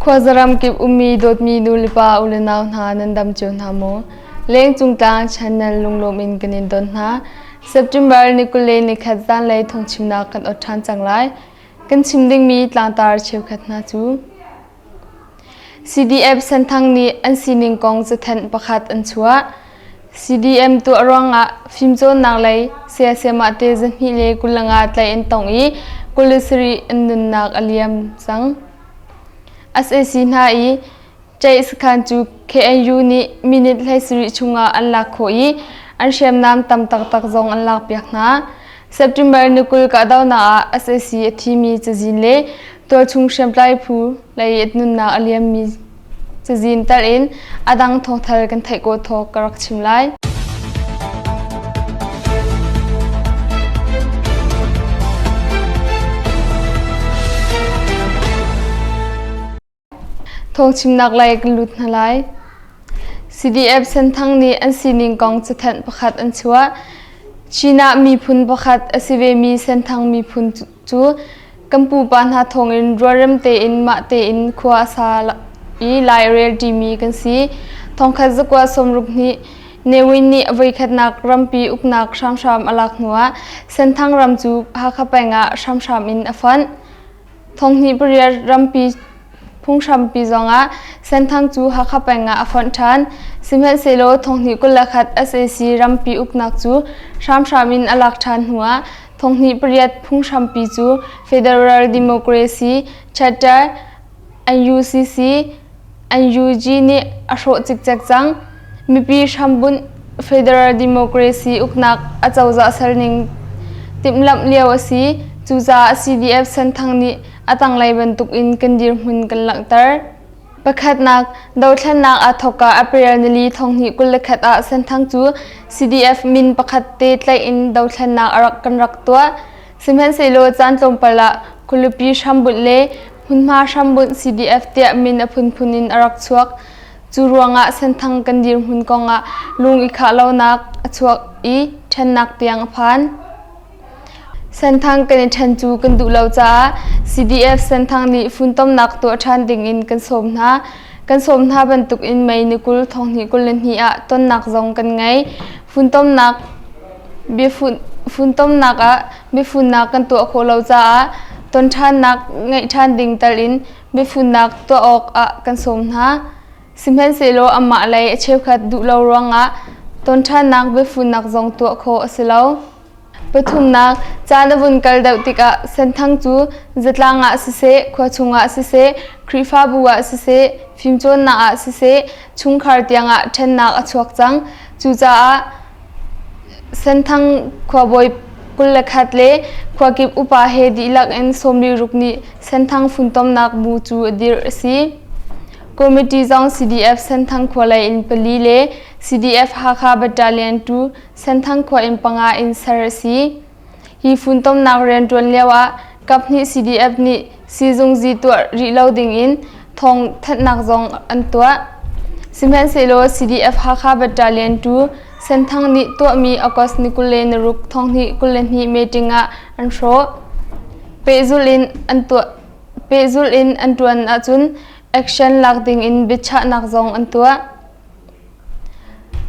Khuazaram kip ummi dawtmi nulepa ulenau hna nan dam cio hna maw? Lengcung tlang channel lunglawm in kan in don hna. September ni 21 zanlei thawngchimnak kan ot ṭhan cang lai. Kan chim dingmi tlangtar cheukhat hna cu CDF Senthang nih an sining kong cathanh pakhat an chuah. CDM tuah ruangah fimcawnnak lei sayasiamah te 225 tlaih an tong i 27 an nunnak a liam cang. Sac hna i Ceih sakhan cu KNU nih minute 17 chungah an lak khawh i an hriamnam tam taktak zong an lakpiak hna. September ni 20 kahdohnak ah sac a thimi cazin le tualchung hriamtlai phu lei nunnak a liammi cazin telh in a dang thawngthal kan theih kawh thawk ka rak chim lai. Thawngchimnak lei kan lut hna lai. CDF Senthang nih an sining kong cathanh pakhat an chuah. Chin ah miphun pakhat a si vemi Senthang miphun cu kan pupa hna thawngin rualrem tein mah tein khua a sa i lai a rel ṭimi kan si. Thongkhat zakua sawmruk hnih Ne Win nih a voikhatnak rampi uknak hramhram a lak hnuah Senthang ram cu Hakha peng ah hramhram in a fonh. Thonghnih pariat rampi phunghrampi zongah Senthang cu Hakha peng ah a fonh ṭhan. Sihmanhsehlaw thonghnih 21 sac rampi uknak cu hramhram in a lak ṭhan hnuah thonghnih pariat phunghrampi cu Federal Democracy Charter NUCC NUG nih a hrawh cikcek cang. Mipi hrambunh Federal Democracy uknak acozah serning timhlamh lio a si. Cucaah CDF Senthang nih a tanglei bantukin kan dirhmun kan langhter. Pakhatnak, dothlennak aa thawkka April nili thonghnih 21 ah Senthang cu CDF min pakhat te tlaih in dothlennak a rak kan rak tuah. Sihmanhsehlaw caan tlawmpal ah khualipi hrambunh le hmunhma hrambunh CDF tiah min a phunphun in a rak chuak. Cu ruangah Senthang kan dirhmun kongah lung i khah lonak a chuak i ṭhennak tiang a phan. Senthang kan i ṭhen cu kan duh lo caah CDF Senthang nih funtomnak tuah ṭhan dingin kan sawm hna. Kan sawm hna bantukin May ni 20 thonghnih 22 ah tonnak zong kan ngei. Funtomnak Biafuntomnak ah biafunnak kan tuah khawh lo caah ton ṭhannak ngeih ṭhan ding tal in biafunnak tuah awkah kan sawm hna. Sihmanhsehlaw amah lei a cheukhat duh lo ruangah ton ṭhannak biafunnak zong tuah khawh a si lo. Pathumnak, caan a vun kal deuh tikah Senthang cu zatlang ah siseh, khua chungah siseh, Khrihfabu ah siseh, fimcawnnak ah siseh, chungkhar tiangah ṭhennak a chuak cang. Cucaah Senthang khuabawi 21 le khuakip upa he dihlak in 66 nih Senthang funtomnak bu cu a dirh a si. Committee zong CDF Senthang khua lei in pali le CDF Hakha Battalion 2 Senthang khua in panga in ser a si. Hi funtomnak rianṭuan lio ah kaphnih CDF nih siizungzi tuah rih lo dingin thawngthanhnak zong an tuah. Sihmanhsehlaw CDF Hakha Battalion 2 Senthang nih tuahmi August ni 26 thonghnih 22 meeting ah an hrawh. Pehzulh in an tuah pehzulh in an ṭuan ahcun action lak dingin biachahnak zong an tuah.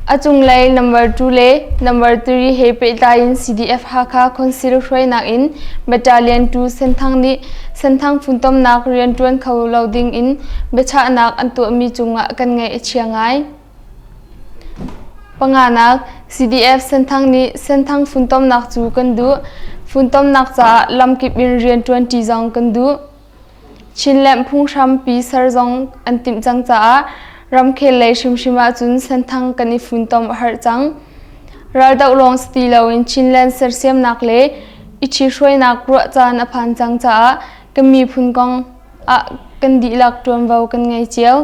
A cunglei number 2 le number 3 he pehtlai in CDF Hakha Council hruainak in Battalion 2 Senthang nih Senthang funtomnak rianṭuan kho lo ding in biachahnak an tuahmi cungah kan ngaih a chia ngai. Panganak, CDF Senthang nih Senthang funtomnak cu kan duh. Funtomnak caah lamkip in rianṭuanṭi zong kan duh. Chinland phunghrampi ser zong an timh cang caah ramkhel lei hrimhrim ahcun Senthang kan i funtom a herh cang. Raldoh lawng si ti loin Chinland sersiamnak le i ṭhihruainak ruah caan a phan cang caah kan miphun kong ah kan dihlak ṭuanvo kan ngei cio.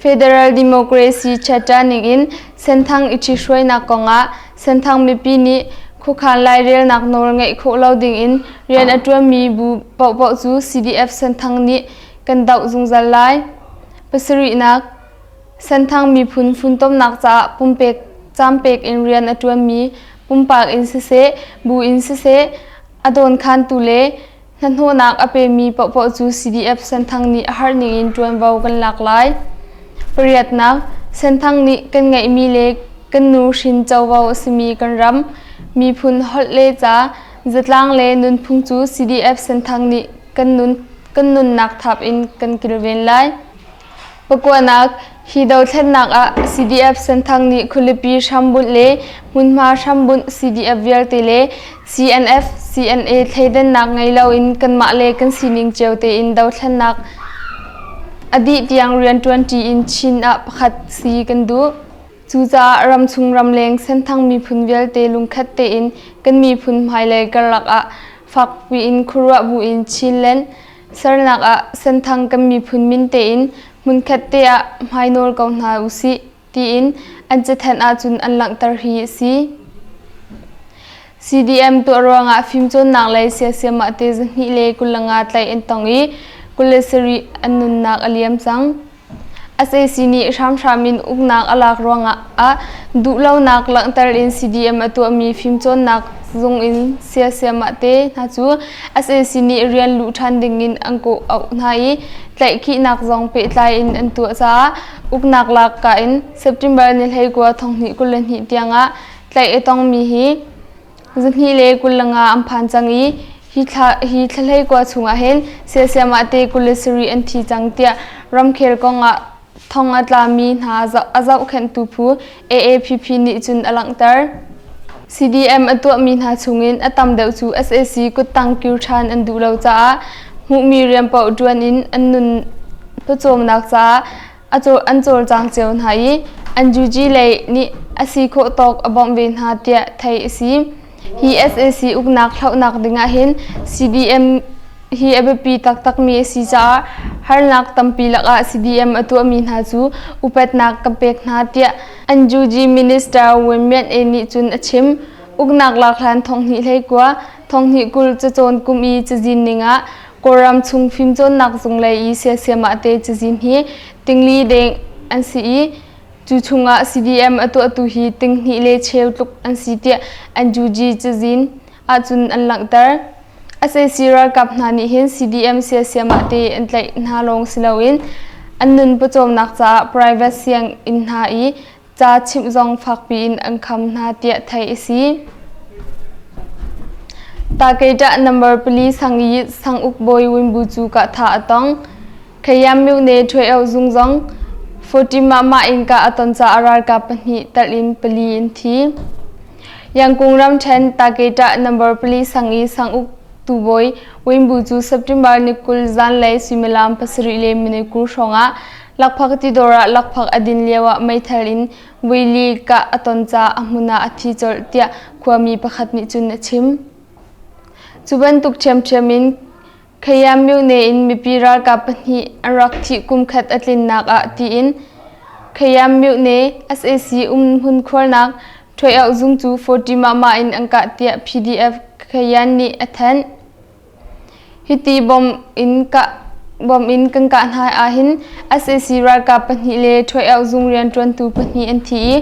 Federal Democracy Charter ningin Senthang i ṭhihruainak kongah Senthang mipi nih khuakhan lairelnak nawl ngeih khawh lo dingin rian a ṭuanmi bu paohpaoh cu CDF Senthang nih kan doh zungzal lai. Pasarihnak, Senthang miphun funtomnak caah pumpek campek in rian a ṭuanmi pumpak in siseh, bu in siseh, a dawnkhantu le. Hnahnawhnak a pemi paohpaoh cu CDF Senthang nih a har ningin ṭuanvo kan lak lai. Pariatnak, Senthang nih kan ngeihmi le kan nu hrin covo a simi kan ram, miphun holh le ca, zatlang le nunphung cu CDF Senthang nih kan nun kan nunnak thap in kan kilven lai. Pakuanak, hi dothlennak ah CDF Senthang nih khualipi hrambunh le hmunhma hrambunh CDF vialte le CNF, CNA thleidannak ngei loin kanmah le kan sining cio tein dothlennak a dih tiang rianṭuanṭi in Chin ah pakhat si kan duh. Cucaah ramchung ramleng Senthang miphun vialte lungkhat tein kan miphun hmailei karlak ah fakpi in khuaruah buin Chinland sernak ah Senthang kan miphun min tein hmunkhat te ah hmainawl ko hna usih tiin an cathanh ahcun an langhter hi a si. CDM tuah ruangah fimcawnnak lei siasiamah te 225 tlaih an tong i 27 an nunnak a liam cang. Sac nih hramhram in uknak a lak ruangah ah duhlonak langhter in CDM a tuahmi fimcawnnak zung in siasiamah te hna cu sac nih rian luh ṭhan dingin an kawh auh hna i tlaihkhihnak zong pehtlai in an tuah caah uknak lak ka in September ni 19 2022 tiangah tlaih a tongmi hi 225 an phan cang i hi thla hi thla 19 chungah hin siasiamah te 27 an thi cang tiah ramkhel kongah thong a tlami hna a zohkhenhtu phu AAPP nih cun a langhter. CDM a tuahmi hna chungin a tam deuh cu sac kuttang kir ṭhan an duh lo caah hmuhmi rian paoh ṭuan in an nun pawcawmnak caah an cawlcang cio hna i an UG lei nih a si khawh tawk a bawmh ve hna tiah theih a si. Hi sac uknak hlohnak dingah hin CDM hi a biapi taktakmi a si caah harnak tampi lakah CDM a tuahmi hna cu upatnak kan pek hna tiah an UG Minister Win Myint E nih cun a chim. Uknak lak hlan thonghnih hleikua, thonghnih 20 cacawn kum i cazin ningah Kawlram chung fimcawnnak zung lei i siasiamah te cazin hi tingli deng an si i cu chungah CDM a tuahtu hi tinghnih le cheu tluk an si tiah NUG cazin ahcun an langhter. Sac ralkap hna nih hin CDM siasiamah te an tlaih hna lawng si loin an nun pawcawmnak caah private sianginn hna i ca chimh zong fakpi in an kham hna tiah theih a si. Takeiṭah number pali sang i sanguk bawi Winbu cu kahthah a tong. Khayam myone Ṭhwe-oh zung zong 40 mah in kah a ton caah ralkap pahnih telh in pali in thi. Yangkung ramṭhen Takeiṭah number pali sang i sanguk tubawi Winbu cu September ni 20 zanlei suimilam 7 le minute 20 hrawngah Lakphak tidor ah lakphak a din lioah meithal in vuili kah a ton caah a hmun ah a thi colh tiah khuami pakhat nih cun a chim. Cu bantuk ṭhiamṭhiam in Khayam myone in mipi ralkap pahnih an rak thih kum khat a tlinnak ah tiin Khayam myone sac umhmun khualnak Ṭhuai-auh zung cu 40 mahmah in an kah tiah PDF Khayan nih a thanh. Hiti bom in kan kah hna ahhin sac ralkap pahnih le ṭhuai-auh zung rianṭuantu pahnih an thi i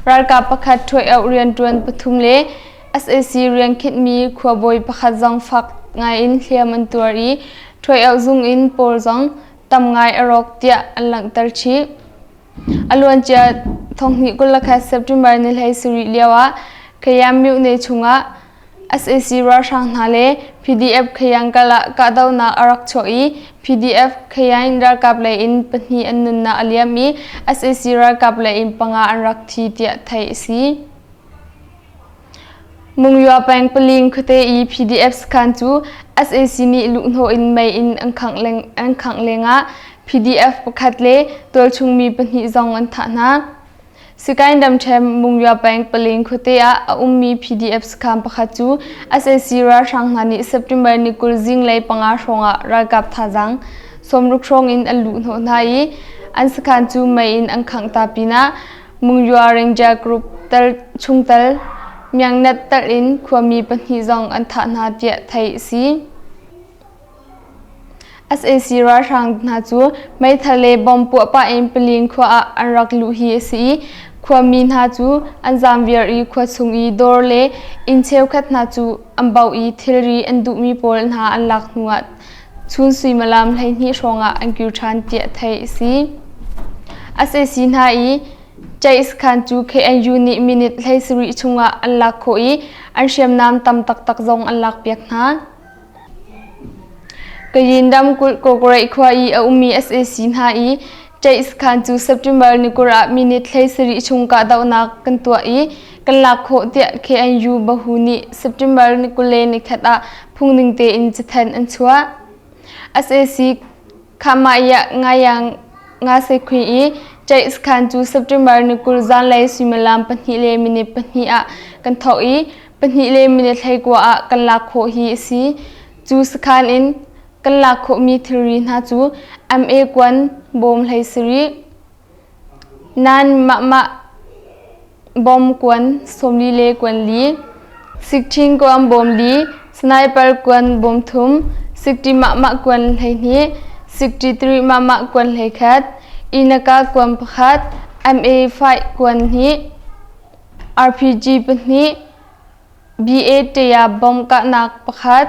ralkap pakhat ṭhuai-auh rianṭuan pathum le sac rian khinhmi khuabawi pakhat zong fak ngaiin hliam an tuar i ṭhuai-auh zung inn pawl zong tam ngai a rawk tiah an langhter chih. A luancia 2021 September ni 17 lioah Kayam myone chungah Sac ralhrang hna le PDF Khayan-kal ah kahdohnak a rak chuak i PDF Khayan ralkap lei in pahnih an nunnak a liam i sac ralkap lei in panga an rak thi tiah theih a si. Mungywah peng Paling khuate i PDF sakhan cu sac nih luhhnawh in mei in an khangh lengah PDF pakhat le tualchung mi pahnih zong an thah hna. Sikain ramṭhen Mungywah peng Paling khuate ah a ummi PDF sakhan pakhat cu sac ralhrang hna nih September ni 20 zinglei panga hrawngah ralkap thazaang 60 hrawng in an luhhnawh hna i an sakhan cu mei in an khangh ta pinah Mungywah Ranger Group tel chungtel Myangnat telh in khuami pahnih zong an thah hna tiah theih a si. Sac ralhrang hna cu meithal le bomb puah pah in Paling khua ah an rak luh hi a si i. Khuami hna cu an zaam viar i khua chung i dawr le inn cheukhat hna cu an bauh i thilri an duhmi pawl hna an lak hnuah chun suimilam 12 hrawngah an kir ṭhan tiah theih a si. Sac hna i Ceih sakhan cu KNU nih minute 17 chungah an lak khawh i an hriamnam tam taktak zong an lakpiak hna. Kayin ramkulh Kawkaraih khua i a ummi sac hna i Ceih sakhan cu September ni 20 ah minute 17 chung kahdohnak kan tuah i kan lak khawh tiah KNU Bahu nih September ni 21 ah phungning tein cathanh an chuah. Sac Khahmaiah Ngayang Ngasekhui i Ceih sakhan cu September ni 20 zanlei suimilam 2 le minute 2 ah kan thawk i 2 le minute 19 ah kan lak khawh hi a si. Cu sakhan in kan lak khawhmi thilri hna cu MA kuan bawm hlei sarih, nan mahmah bawm kuan 40 le kuan li, sikṭhing kuan bawm li, sniper kuan bawm thum, sikṭi mahmah kuan 12, sikṭi tiri mahmah kuan 11, inaka kuan pakhat, MA fight kuan hnih, RPG pahnih, BA ṭaya bomb kahnak pakhat,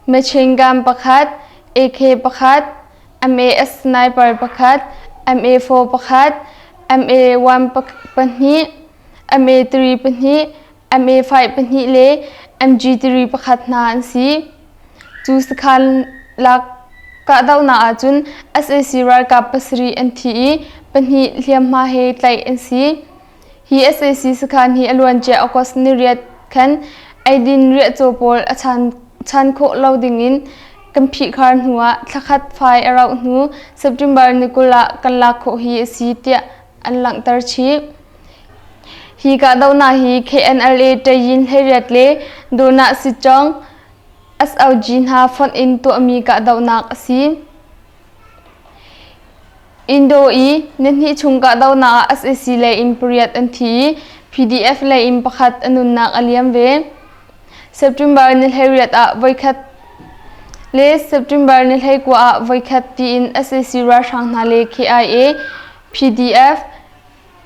machine gun pakhat, AK pakhat, MAS sniper pakhat, MA4 pakhat, MA1 pahnih, MA3 pahnih, MA5 pahnih le MG3 pakhat hna an si. Cu sakhan lak kahdohnak ahcun sac ralkap pasarih an thi i pahnih hliamhma he tlaih an si. Hi sac sakhan hi a luancia August ni riat khan eidin riahcaw pawl a chan khawh lo dingin kan phihkhar hnuah thlakhat fai a rauh hnu September ni 20 ah kan lak khawh hi a si tiah an langhter chih. Hi kahdohnak hi KNLA Tayin hleiriat le Donah Sitcawng SOG hna fonh in tuahmi kahdohnak a si. Indo i nihnih chung kahdohnak ah sac lei in pariat an thi i PDF lei in pakhat a nunnak a liam ve. September ni 18 ah voikhat le September ni 19 ah voikhat tiin sac ralhrang hna le KIA, PDF,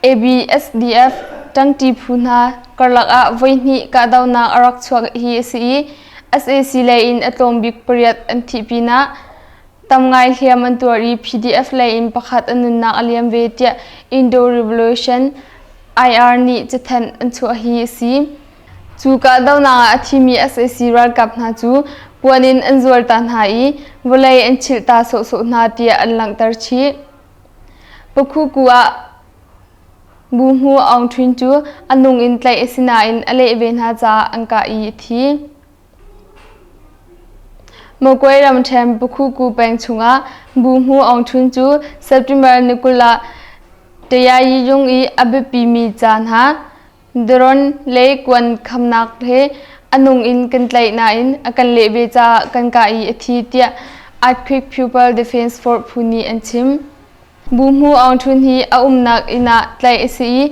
ABSDF ṭangṭi phu hna karlak ah voihnih kahdohnak a rak chuak hi a si i sac lei in a tlawm bik pariat an thih pinah Tam ngai hliam an tuar i PDF lei in pakhat a nunnak a liam ve tiah Indo Revolution IR nih cathanh an chuah hi a si. Cu kahdohnak ah a thimi sac ralkap hna cu puan in an zual ta hna i vawlei an chilh ta sawhsawh hna tiah an langhter chih. Pakhuku ah Buhmu Aung Htwin cu a nung in tlaih a si nain a leh ve hna caah an kah i a thi. Magway ramṭhen Pakhuku peng chungah Buhmu Aung Htun cu September ni 20 ah Tayayiyung i a biapimi ca hna drone le kuan khamnak he a nung in kan tlaih nain a kan leh ve caah kan kah i a thi tiah Earthquake People Defense Force phu nih an chim. Buhmu Aung Htun hi a umnak inn ah tlaih a si i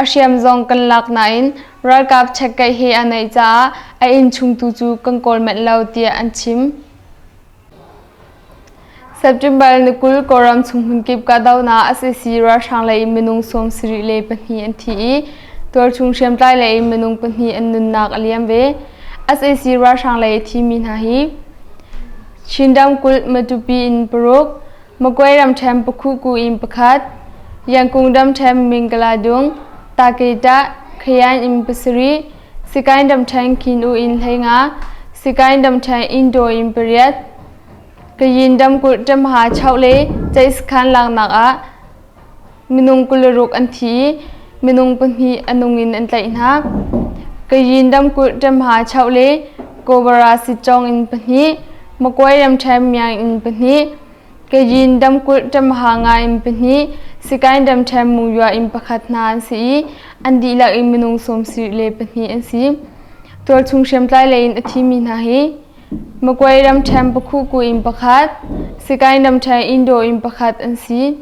a hriam zong kan lak nain ralkap chekkeih he a neih caah a inn chung tu cu kan kawl manh lo tiah an chim. September ni 20 Kawlram chung hmunkip kahdohnak sac ralhrang lei in minung 74 an thi i tualchung hriamtlai lei in minung pahnih an nunnak a liam ve. Sac ralhrang lei a thimi hna hi Chin ramkulh Matupi in paruk, Magway ramṭhen Pakhuku in pakhat, Yangkung ramṭhen Mingaladung, Taketa, Khayan in pasarih, Sikaing ramṭhen Khin-U in 15, Sikaing ramṭhen Indo in pariat, Kayin ramkulh Ṭamha Chauh le Ceihsakhan laknak ah minung 26 an thi i minung pahnih a nung in an tlaih hna. Kayin ramkulh Ṭamha Chauh le Kobara Sitcawng in pahnih, Magway ramṭhen Myaing in pahnih, Kayin ramkulh Ṭamha nga in pahnih, Sikaing ramṭhen Muyua in pakhat hna an si i an dihlak in minung 74 an si. Tualchung hriamtlai lei in a thimi hna hi Magway ramṭhen Pakhuku in pakhat, Sikaing ramṭhen Indo in pakhat an si.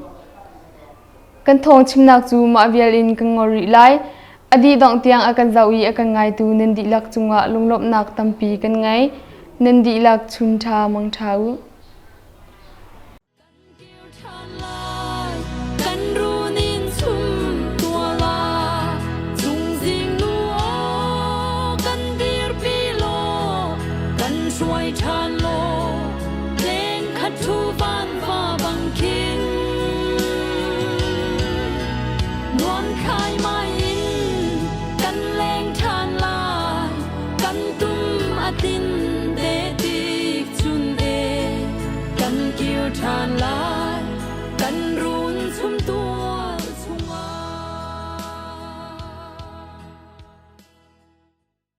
Kan thawng chimnak cu mah vial in kan ngol rih lai. A dih dongh tiang a kan zoh i a kan ngaitu nan dihlak cungah lunglawmhnak tampi kan ngei. Nan dihlak chun ṭha mang ṭha u. Kan kir ṭhan lai, kan runin chum. hruai ṭhan law leng khat ṭhu van va bang khin nuam khai mai in kan leng ṭhan lai kan tum a tin te tik chun e kan kir ṭhan lai kan run chum.